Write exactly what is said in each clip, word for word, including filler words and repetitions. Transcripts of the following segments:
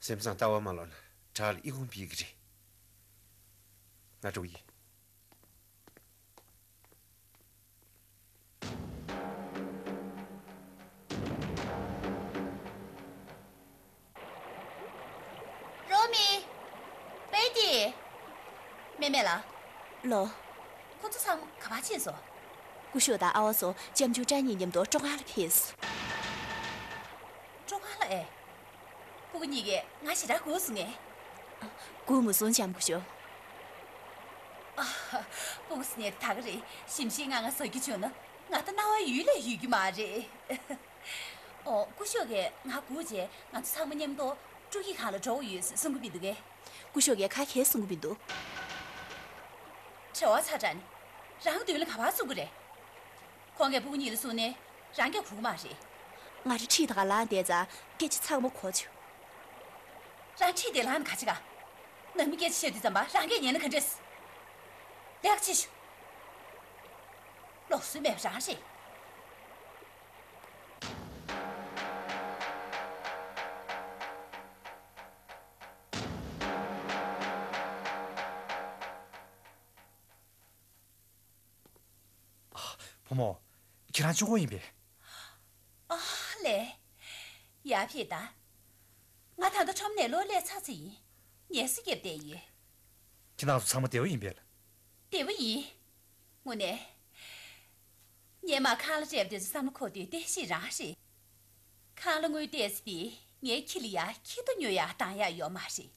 སེམས་བཟང་ལྟ་བ་མ་ལོག་ན་བྲག་ལ་ཨི་ཁུང་ཕུད་ཀྱི་རེད། ང་འགྲོ་གི་ཡིན། རོ་མི། པེ་ཏི། མེ་མེ་ལགས། ལོ། ཁོ་ཚོ་ཚང་མ་ག་པར་ཕྱིན་སོང་། སྐུ་ཞབས་དང་ཨ་བ་ཚོ་ལྕམ་ཆུང་ཀྲན་ནི་མཉམ་དུ་སྤྲོ་ཁང་ལ་ཕེབས་སོང་། སྤྲོ་ཁང་ལ་ཨེ། སྤུ་གུ་གཉིས་ཀས་ང་ཞེ་དྲག་སྒུག་སོང་ངས། སྒུག་མ་སོང་ལྕམ་སྐུ་ཞབས། ཨ། སྤུ་གུ་ཟེར་ནས་ད་ག་རེད། ཞིམ་ཞིམ་ང་ང་ཟ་རྒྱུ་བྱུང་ན་ང་ད་རྣ་བ་ཡུད་ལས་ཡུད་རྒྱུ་མ་རེད། ཨོ། སྐུ་ཞབས་ཀྱིས་ང་སྒུག་བྱས་ང་ཚོ་ཚང་མ་མཉམ་དུ་སྤྲོ་སྐྱིད་ཁང་ལ་འགྲོ་དགོས་ཡོད་ཟེར་གསུང་གི་མི་འདུག་གས། སྐུ་ཞབས་ཀྱིས་ག་གས་གསུང་གི་མི་འདུག། བྲེལ་བ་ཚ་དྲགས་ནས་རང་མདུན་ལ་ག་པར་གསུང་གི་རེད། ཁོང་གིས་སྤུ་གུ་གཉིས་ལ་གསུངས་ནས་རང་སྐད་གོ་གི་མ་རེད། ང་རང་ཁྲིད་ད་ག་ལངས་བསྡད་ཙང་སྐད་ཆ་ཚང་མ་གོ་བྱུང་། རང་ཁྲིད་དེ་ལངས་ནས་ག་བྱེད་ག། ནང་མི་སྐད་ཆ་བཤད་དུས་ཙམ་པ་རང་སྐད་ཉན་ན་ག་འདྲས། ལས་ཀ་བྱེད་ཤོག། ལོག་སྲོལ་མེད་པ་རང་རེད། བུ་མོ། ཁྱེད་རང་གཅིག་པོ་ཡིན་པས། ཨ་ལས། ཡར་ཕེབས་དང་། ང་ད་ལྟ་ཁྲོམ་ནས་གློག་ཀླད་ཚར་ཚར་ཡིན། ངལ་གསོ་རྒྱབ་བསྡད་ཡོད། ཁྱེད་རང་ཚོ་ཚང་མ་བདེ་པོ་ཡིན་པས། བདེ་པོ་ཡིན། དངོས་གནས། སྔོན་མ་ཁང་གླ་སྤྲད་པ་དེ་ཚོ་བསམ་བློ་འཁོར་དུས་བདེ་སྐྱིད་རང་རེད། ཁང་གླ་དངུལ་བལྟས་ཚེ་དེ་ངའི་ཁྱི་ལ་ཡ་ཁྱི་ལྟོ་ཉོ་ཡ་བཏང་ཡ་ཡོད་མ་རེད།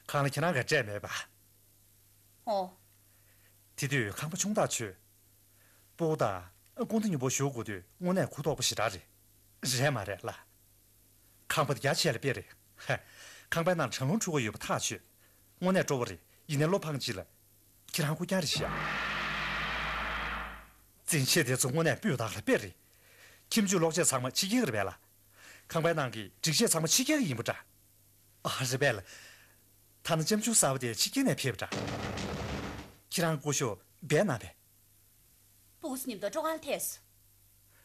ཁང་གླ་ཁྱེད་རང་གིས་སྤྲད་མེད་པ། ཨོ། དེ་དུས་ཁང་པ་ཆུང་ཐག་ཆོད། སྤུ་གུ་དང་སྐུ་ཟླ་མཉམ་པོ་བཞུགས་དགོས་དུས་དངོས་གནས་གུ་དོག་པོ་ཞེ་དྲག་རེད། རེད་མ་རེད་ལ། ཁང་པ་དེ་རྒྱ་ཆེ་ལ་དཔེ་རེད། ཧ། ཁང་པའི་ནང་གྲང་རླུང་འཁྲུག་གི་ཡོད་པ་ཐག་ཆོད། དངོས་གནས་སྤྲོ་པོ་རེད། ཡིན་ནའི་བློ་ཕངས་ཅིག་ལ། ཁྱེད་རང་རྐུབ་བཀྱག་རེད་ཤག། འཛིན་ཆས་དེ་ཚོ་དངོས་གནས་སྤུས་དག་ལ་དཔེ་རེད། ཁྱིམ་སྤྱོད་གློག་ཆས་ཚང་མ་ཕྱི་རྒྱལ་གྱི་རེད་པས་ལ། ཁང་པའི་ནང་གི་སྒྲིག་ཆས་ཚང་མ་ཕྱི་རྒྱལ་གྱི་ཡིན་པ་འདྲ། ཨ། རེད་པས་ལ། ཐ་ན་ལྕམ་ཆུང་གསར་པ་དེ་ཕྱི་རྒྱལ་ནས་ཕེབས་པ་འདྲ། ཁྱེད་རང་སྐུ་ཞབས་སྦས་གནང་པས། སྤུ་གུ་ཚོ་མཉམ་དུ་སྤྲོ་ཁང་ལ་ཐད་སོང་།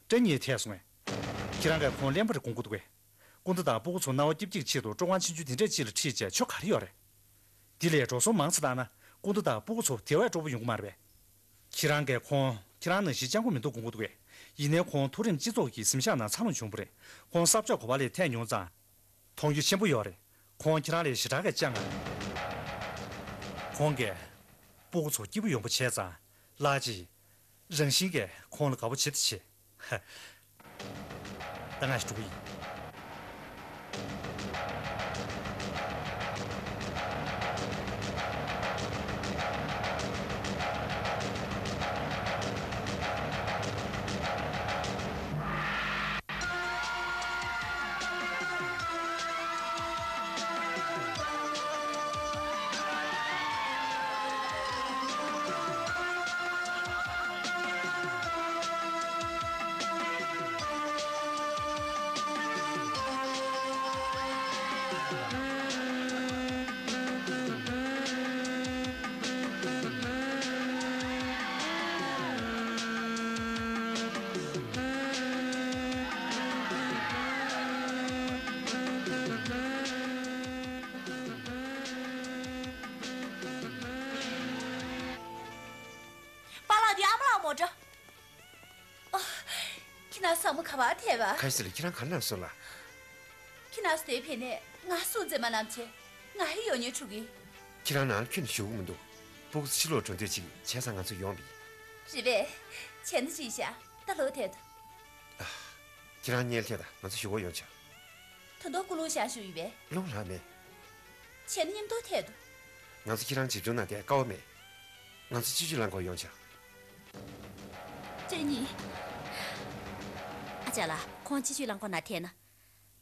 ཀྲན་ནི་ཐད་སོང་ངས། ཁྱེད་རང་གིས་ཁོང་གླེན་པ་རེ་སྒོམ་གྱི་འདུག་གས། སྐུ་ཟླ་དང་སྤུ་གུ་ཚོ་སྣང་བ་སྐྱིད་པོ་ཅིག་ཆེད་དུ་སྤྲོ་ཁང་ཆུང་ཆུང་དེ་འདྲས་ཅིག་ལ་ཁྲིད་བྱས་ཆོ་ག་རེ་ཡོད་རེད། དེ་ལས་འགྲོ་སོང་མང་ཙམ་བཏང་ན་སྐུ་ཟླ་དང་སྤུ་གུ་ཚོ་དེ་བས་སྤྲོ་པོ་ཡོང་གི་མ་རེད་པས། ཁྱེད་རང་གིས་ཁོང་ཁྱེད་རང་ནང་བཞིན་སྤྱང་པོ་མི་འདུག་དགོངས་ཀྱི་འདུག་གས། ཡིན་ནའི་ཁོང་མཐོ་རིམ་སྤྱི་ཚོགས་ཀྱི་གཟིམ་ཤག་ནང་འཚར་ལོངས་བྱུང་བ་རེད། ཁོང་ས་ཕྱོགས་ག་པ་ལ་ཐད་མྱོང་ཙང་། མཐོང་རྒྱུ་ཆེན་པོ་ཡོད་རེད། ཁོང་ཁྱེད་རང་ལས་ཞེ་དྲག་གི་སྤྱང་ང་རེད། ཁོང་གིས་སྤུ་གུ་ཚོ་སྐྱིད་པོ་ཡོང་པ་བྱས་ཙང་། ལྷག་ཅིག་རང་བཞིན་གྱིས་ཁོང་ལ་དགའ་པོ་བྱེད་དུ་བྱེད། ཧ། ད་ང་ཞིག་འགྲོ་གི་ཡིན། པཱ་ལགས་འདི་ཨ་མ་ལགས་མོ་ཊ། ཨ། ཁྱི་ནག་ཚང་མ་ག་པར་ཐད་པ། ཁ་ཤས་ལ་ཁྱེད་རང་ག་ནས་སོང་ལ། ཁྱི་ནག་དེ་ཕེབས་ནས་ང་སུ་མཛེས་མ་ནམ་ཆེ། ང་ཧི་ཡོང་ཉེ་ཕྲུ་གུ། ཁྱེད་རང་ནང་ལ་ཁྱོན་ནས་བཞུགས་ཀྱི་མི་འདུག། སྤུ་གུ་ཕྱི་ལོགས་འགྲོ་འདོད་ཅིག་བྱས་ཙང་ང་ཚོ་ཡོང་བ་ཡིན། རེད་པས། བྱས་ན་ཅི་ཤག། ད་ལོག་ཐད་དོ། ཨ། ཁྱེད་རང་གཉིས་ཐད་དང་ང་ཚོ་བཞུགས་སྒོ་ཡོང་བྱ། ད་དུང་སྐུ་རླུང་ཤར་བཞུགས་ཡོད་པས། རླུང་ལངས་མེད། བྱས་ན་མཉམ་དུ་ཐད་དོ། ང་ཚོ་ཁྱེད་རང་བྱིའུ་ཆུང་ནང་བསྡད་དཀའ་བ་མེད། ང་ཚོ་སྤྱི་སྤྱོད་རླངས་འཁོར་ཡོང་བྱ། ཀྲེན་ནི། ཨ་ཅག་ལགས། ཁོང་སྤྱི་སྤྱོད་རླངས་འཁོར་ནང་ཐད་ན།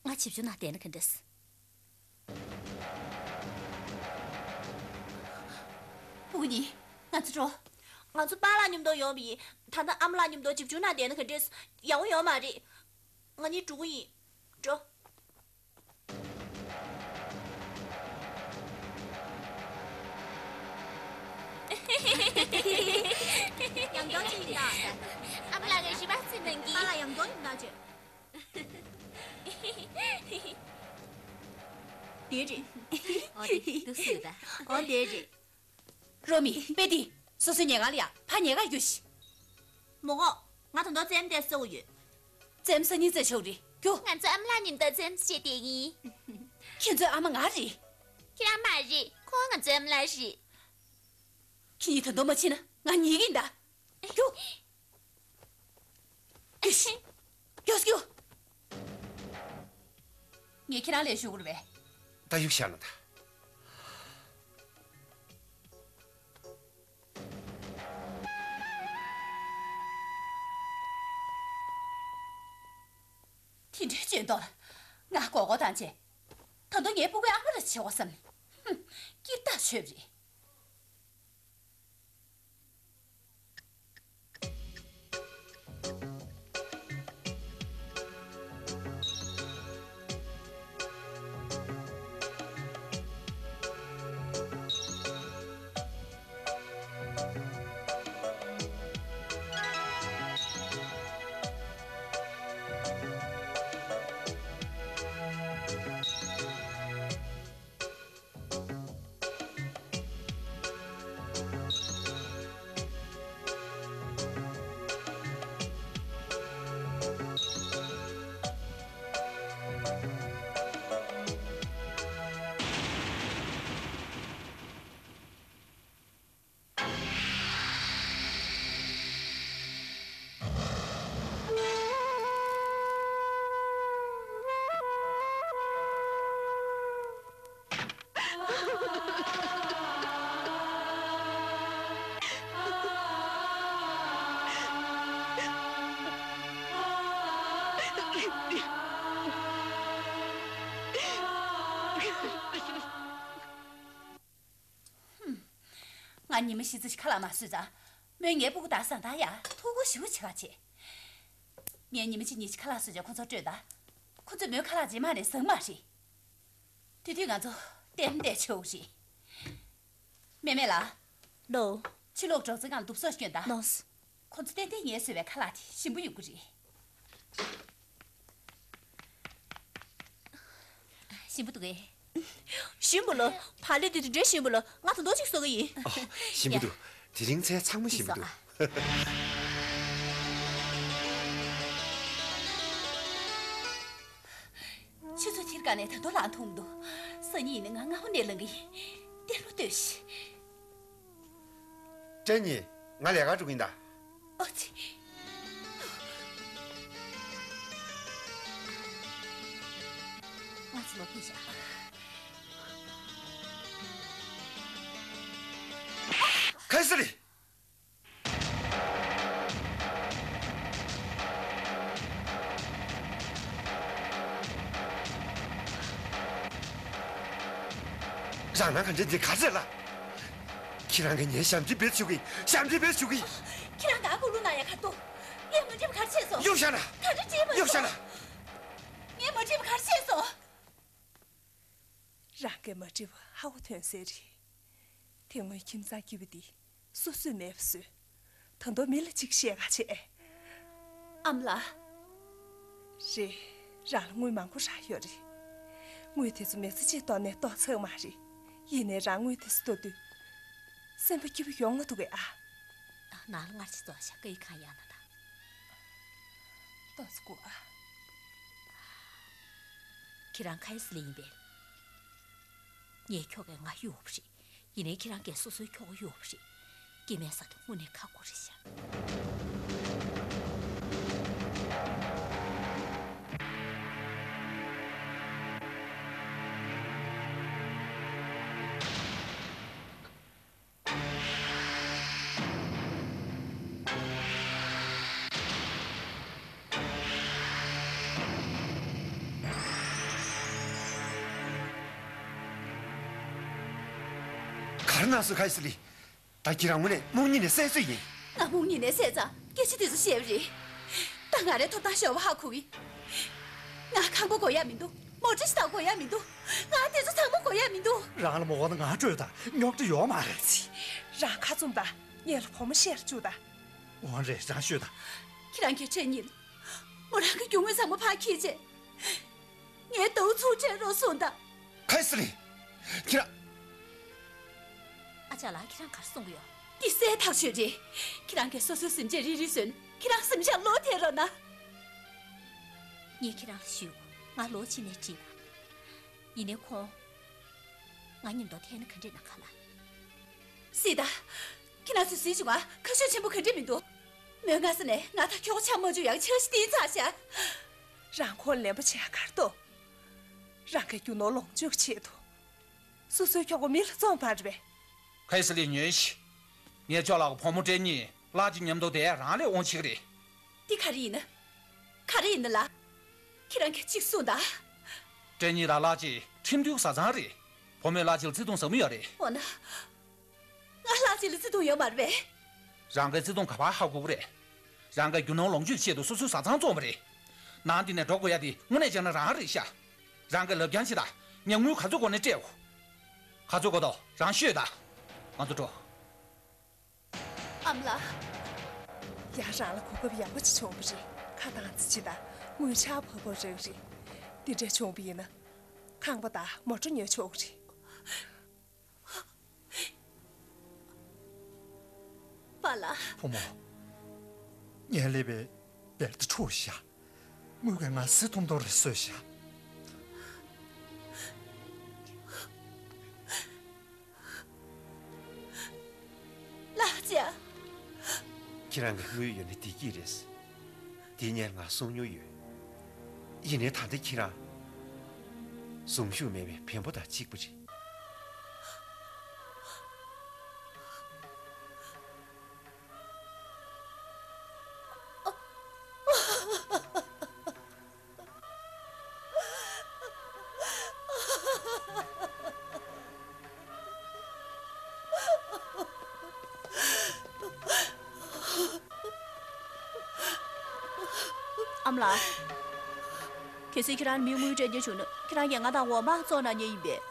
ང་བྱིའུ་ཆུང་ནང་བསྡད་ན་ག་འདྲས། སྤུ་གུ་གཉིས། ང་ཚོ་འགྲོ། ང་ཚོ་པཱ་ལགས་མཉམ་དུ་ཡོང་བ་ཡིན། ད་ལྟ་ཨ་མ་ལགས་མཉམ་དུ་བྱིའུ་ཆུང་ནང་བསྡད་ན་ག་འདྲས། ཡག་པོ་ཡོད་མ་རེད། ང་གཉིས་འགྲོ་གི་ཡིན། འགྲོ། ཡང་སྐྱོར་ཅིག་ཡིན་ད། ཨ་མ་ལགས་ཀྱིས་ཞིབ་པ་བརྩི་གནང་གི། ཨ་ལ་ཡང་སྐྱོར་ཡིན་ད་ཅེ། ཡོད་རེད། འོ་དེ་འདུག་སེ་ཡོད་ད། འོ་དེ་རེད། རོ་མི་པེ་ཏི། སོ་སོའི་ཉལ་ཁང་ལ་ཡ། ཕར་ཉལ་ཁར་རྒྱུགས་ཤིག་མོ་ཧོ། ང་ད་དུང་རྩེད་མོ་རྩེ་སྲོལ་ཡོད། རྩེད་མོ་སང་ཉིན་རྩེ་ཆོག་རེད། རྒྱུགས། ང་ཚོའི་ཨ་མ་ལགས་མཉམ་དུ་རྩེད་མོ་རྩེ་བསྡད་ཡིན། ཁྱེད་ཚོའི་ཨ་མ་ང་རེད། ཁྱེད་རང་མ་རེད། ཁོང་ང་ཚོའི་ཨ་མ་ལགས་རེད། ཁྱེད་གཉིས་ད་དུང་མ་ཕྱིན་ན་ང་ཉལ་གི་ཡིན་ད། རྒྱུགས། རྒྱུགས་ཤིག་རྒྱུགས་ཤིག་རྒྱུགས། ངས་ཁྱེད་རང་ལ་ཞུ་དགོས་རེད་པས། ད་གཡུག་བཞག་ན་ད། དེ་འདྲའི་འཇོན་ཐང་ལ་ང་མགོ་སྐོར་བཏང་བྱས། ད་དུང་ངའི་སྤུ་གུའི་ཨ་མ་ར་བྱེད་དགོས་བསམ་ནས། ཧུམ། སྐྱིད་ཐག་ཆོད་པ་རེད། ང་ཉི་མ་བཞི་ཙམ་ཞིག་ཁ་ལག་མ་ཟོས་ཙང་། མོས་ངའི་སྤུ་གུ་དག་ས་དག་ཡ་ཐུགས་ཁུར་ཞེ་པོ་ཆེ་བ་བྱས། ངས་ཉི་མ་གཅིག་གཉིས་ཤིག་ཁ་ལག་ཟོས་བྱས་ཁོ་ཚོར་སྤྲོད་ད། ཁོ་ཚོས་མོའི་ཁ་ལག་རྗེས་མ་ནས་ཟ་གི་མ་རེད། དེ་དུས་ང་ཚོ་ཏན་ཏན་ཆོག་རེད། མེ་མེ་ལགས། ལོ། ཕྱི་ལོགས་གྲོགས་ཚོའི་སྒང་ལ་འདུག་བཟོ་ཞིག་སྐྱོན་དང་། ལོས། ཁོ་ཚོ་ཏན་ཏན་ངས་བཟོས་པའི་ཁ་ལག་དེ་ཞིམ་པོ་ཡོང་གི་རེད། ཞིམ་པོ་འདུག་གས། ཞིམ་པོ་ལོ། བག་ལེབ་དེ་དེ་འདྲའི་ཞིམ་པོ་ལོ། ང་ད་དུང་གཅིག་བཟོ་གི་ཡིན། ཨོ། ཞིམ་པོ་འདུག་དེ་རིང་ཚལ་ཚང་མ་ཞིམ་པོ་འདུག་ཆུ་ཚོད་ཐིར་ག་ནས་ད་དུང་ལངས་ཐུབ་མི་འདུག་སང་ཉིན་ཡིན་ན་ང་སྔ་པོ་ནས་ལངས་གི་ཡིན། གཏན་ལ་ལྟོས་ཤིག་ཀྲེན་ཉི། ང་ལས་ཀར་འགྲོ་གི་ཡིན་ད། ཨོ་ཙི། ང་ཚོ་ལོག་གི་བཞག་ཁ་ཡི་སི་ལི། རང་ན་ག་འདྲ་འདི་ག་ཚད་ལ། ཁྱེད་རང་གིས་ངའི་ཞབས་འདྲེན་བེད་ཞུ་གི་ཡིན། ཞབས་འདྲེན་བེད་ཞུ་གི་ཡིན། ཁྱེད་རང་ག་ཀུ་ལུ་ན་ཡ་ག་ཏོ། ངས་མ་འདྲིས་པ་ག་རེ་བྱས་སོང་། གཡུག་བཞག་ན། ག་འདྲ་བྱས་པ་གཡུག་བཞག་ན། སོང་། ངས་མ་འདྲིས་པ་ག་རེ་བྱས་སོང་། རང་གིས་མ་འདྲིས་པ་ཧ་གོ་ཐོན་ཟེར་རེད། དེ་སྔོན་ཁྱིམ་ཚང་སྐྱིད་པོ་འདི་སོ་སོས་མེད་པ་བཟོས། ད་དུང་མི་ལ་ཅིག་བཤད་ག་བྱས། ཨ་མ་ལགས། རེད། རང་ལ་དངུལ་མང་པོ་རག་ཡོད་རེད། དངུལ་དེ་ཚོ་མི་ཚེ་གཅིག་གཏོང་ནས་གཏོང་ཚར་མ་རེད། ཡིན་ནའི་རང་དངུལ་དེ་ཚོ་གཏོང་དུས། སེམས་པ་སྐྱིད་པོ་ཡོང་ང་འདུག་གས་ཨ། ནང་ལ་སྔར་ཕྱི་ཚོགས་ཤག་ཀ་ཡི་ཁང་ཡང་ན་དང་། ཏོག་ཙམ་སྒུག་ཨ། ཁྱེད་རང་ཁ་ཡི་སི་ལི་ཡིན་པས། ངའི་ཁྱོ་གས་ང་གཡུགས་པ་རེད། ཡིན་ནའི་ཁྱེད་རང་གིས་སོ་སོའི་ཁྱོ་ག་གཡུགས་པ་རེད། སྐྱེ་དམན་ཟེར་དེ་དངོས་གནས་ཁག་པོ་རེད་ཤག་ག་རེ་གནང་སོང་ཁ་ཡི་སི་ལི། ད་ཁྱེད་རང་དངོས་གནས་རྨོངས་གཉིད་ནས་སད་སོས་ཡིན། ང་རྨོངས་གཉིད་ནས་སད་ཙང་སྐད་ཆ་དེ་ཚོ་བཤད་པ་རེད། ད་ང་རའི་ཐོབ་ཐང་ཞེ་པོ་ཧ་གོ་གི། ང་ཁང་པ་དགོས་ཡ་མི་འདུག་མོ་ཊ་ཞིག་ད་དགོས་ཡ་མི་འདུག་ང་དེ་ཚོ་ཚང་མ་དགོས་ཡ་མི་འདུག་རང་ལ་མོ་གོ་ན་ང་སྤྲོད་དང་རྙོག་དྲ་ཡོད་མ་རེད། ཙི། རང་ཁ་བཙུམ་དང་། ངེད་ལ་བུ་མོ་བཤད་ལ་བཅུག་དང་། འོ་རེད། རང་ཤོད་དང་། ཁྱེད་རང་གིས་ཁྲེན་ཉིན་མོ་རང་གི་རྒྱུ་དངོས་ཚང་མ་ཕར་འཁྱེར་བྱས། ངའི་ཟླ་བ་ཚུར་སྤྲད་རོགས་གསུངས་དང་། ཧེ་སི་ལི། ཁྱེད་རང་། ཨ་ཅག་ལགས། ཁྱེད་རང་ག་རེ་གསུང་གི་ཡོད། འདི་གསལ་ཐག་ཆོད་རེད། ཁྱེད་རང་གིས་སོ་སོའི་སེམས་ཅན་རིལ་རིལ་བཟོས་ནས་ཁྱེད་རང་སེམས་ཅན་བློ་ཐེག་རོགས་གནང་། ངས་ཁྱེད་རང་ལ་ཞུས། ང་ལོ་གཅིག་ནས་འགྲིག་ལ། ཡིན་ནའི་ཁོང་ང་མཉམ་དུ་འཐེན་ན་ག་འདྲས་ན་ག་ལ། སྲིད་ད། ཁྱེད་རང་ཚོས་གཟིགས་བྱུང་ང་ཁ་ཤས་ཆེན་པོ་ག་འདྲས་མི་འདུག་མོས་སྔ་ས་ནས་ང་དང་ཁྱོ་ག་ཆ་མ་འཇོག་ཡག་ཆ་ཞིག་བསྟན་ཚར་ཤག་རང་ཁོ་ལེན་པ་བྱས་གར་ཏོ། རང་གི་རྒྱུ་ནོར་ལོངས་སྤྱོད་ཀྱི་ཆེད་དུ། སོ་སོའི་ཁྱོ་ག་མི་ལ་བཙོང་བར་རེད་པས། ཁ་ཡེ་སི་ལི་ཉོན་ཞིག་ངས་ཅོ་ལགས་ཀྱི་བུ་མོ་སྤྲན་གཉིས་གླ་ཅིག་མཉམ་དུ་བསྡད་ཡ་རང་ལས་དབང་ཆེ་གི་རེད། འདི་ག་རེ་ཡིན་ན། ག་རེ་ཡིན་ན་ལགས། ཁྱེད་རང་གིས་གཅིག་གསུངས་དང་། སྤྲན་གཉིས་དང་གླ་ཅིག་ཁྲིམས་མཐུན་བཟའ་ཚང་རེད། བུ་མོས་གླ་ཅིག་ལ་བརྩི་མཐོང་ཟབ་མོ་ཡོད་རེད། འོ་ན། ང་གླ་ཅིག་ལ་བརྩི་མཐོང་ཡོད་མ་རེད་པས། རང་གིས་བརྩི་མཐོང་ག་པར་ཧ་གོ་གི་རེད། རང་གིས་རྒྱུ་ནོར་ལོངས་སྤྱོད་ཆེད་དུ་སོ་སོའི་བཟའ་ཚང་བཙོངས་པ་རེད། ནང་འདི་ནས་འགྲོ་དགོས་ཡ་དེ་དངོས་གནས་བྱས་ན་རང་རེད་ཤག་རང་གིས་ལབ་རྐྱང་བྱེད་དང་། ངས་དངུལ་ག་ཚོད་དགོས་ནའི་སྤྲད་འོ། ག་ཚོད་དགོས་འདུག་རང་ཤོད་དང་། ང་ཚོ་འགྲོ། ཨ་མ་ལགས། ཡ། རང་ལ་གོ་སྐབས་ཡག་པོ་ཅིག་བྱུང་བ་རེད། ཁ་བཏང་ཙམ་བྱེད་དང་། དངུལ་ཆར་བབས་པ་རང་རེད། འདི་འདྲ་བྱུང་བ་ཡིན་ན། ཁང་པ་དང་མོ་ཊ་ཉོ་ཆོག་གི་རེད། པཱ་ལགས། བུ་མོ། ངའི་ཀླད་པའི་བེར་དེ་འཁྲུགས་ཤག་དངུལ་གྱིས་ང་བརྩི་མཐོང་མཐོང་རེ་བཟོས་ཤག་ལགས་ཅག་ཁྱེད་རང་གི་དངུལ་ཡོད་ན་བདེ་སྐྱིད་རེད། དེ་སྔོན་ང་གསུང་མྱོང་ཡོད། ཡིན་ནའི་ད་ལྟ་ཁྱེད་རང་གཟུངས་གཞུག་མེད་པའི་བེམ་པོ་དང་གཅིག་པ་རེད། ཨ་མ་ལགས། གལ་སྲིད་ཁྱེད་རང་མི་དངུལ་སྤྲད་རྒྱུ་བྱུང་ན། ཁྱེད་རང་གིས་ང་དང་འོག་མ་བཙོང་གནང་མཁན་ཡིན་པས།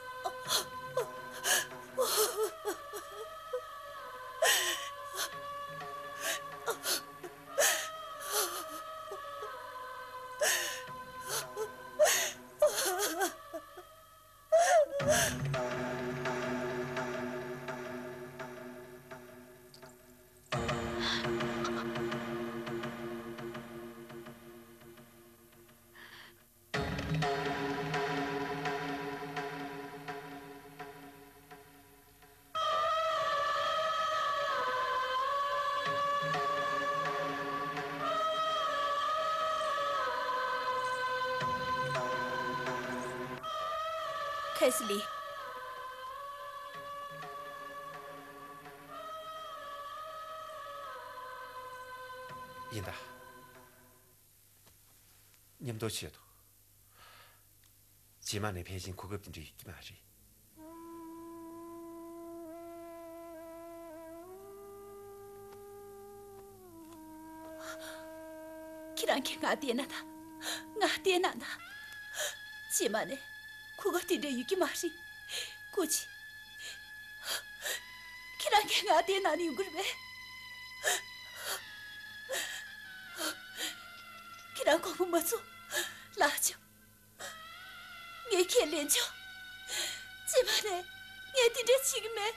ཁེ་སི་ལི། ཡིན་ད། མཉམ་དུ་བྱེད་དོ། རྗེས་མ་ནས་ཕལ་ཆེར་གོ་སྐབས་དེ་འདྲ་ཡོད་ཀྱི་མ་རེད། ཁྱེད་རང་གིས་ང་བསྟེན་ན་ད། ང་བསྟེན་ན་ད། རྗེས་མ་ནས་གོ་སྐབས་དེ་འདྲ་ཡོད་ཀྱི་མ་རེད། སྐུ་མཁྱེན། ཁྱེད་རང་གིས་ང་བསྟེན་ན་ནི་ཡོང་གི་རེད་པས། ཁྱེད་རང་དགོངས་པ་མ་ཚོམ། ལགས་ཆོག་ངས་ཁས་ལེན་ཆོག་རྗེས་མ་ནས་ངས་དེ་འདྲ་བྱེད་ཀྱི་མེད།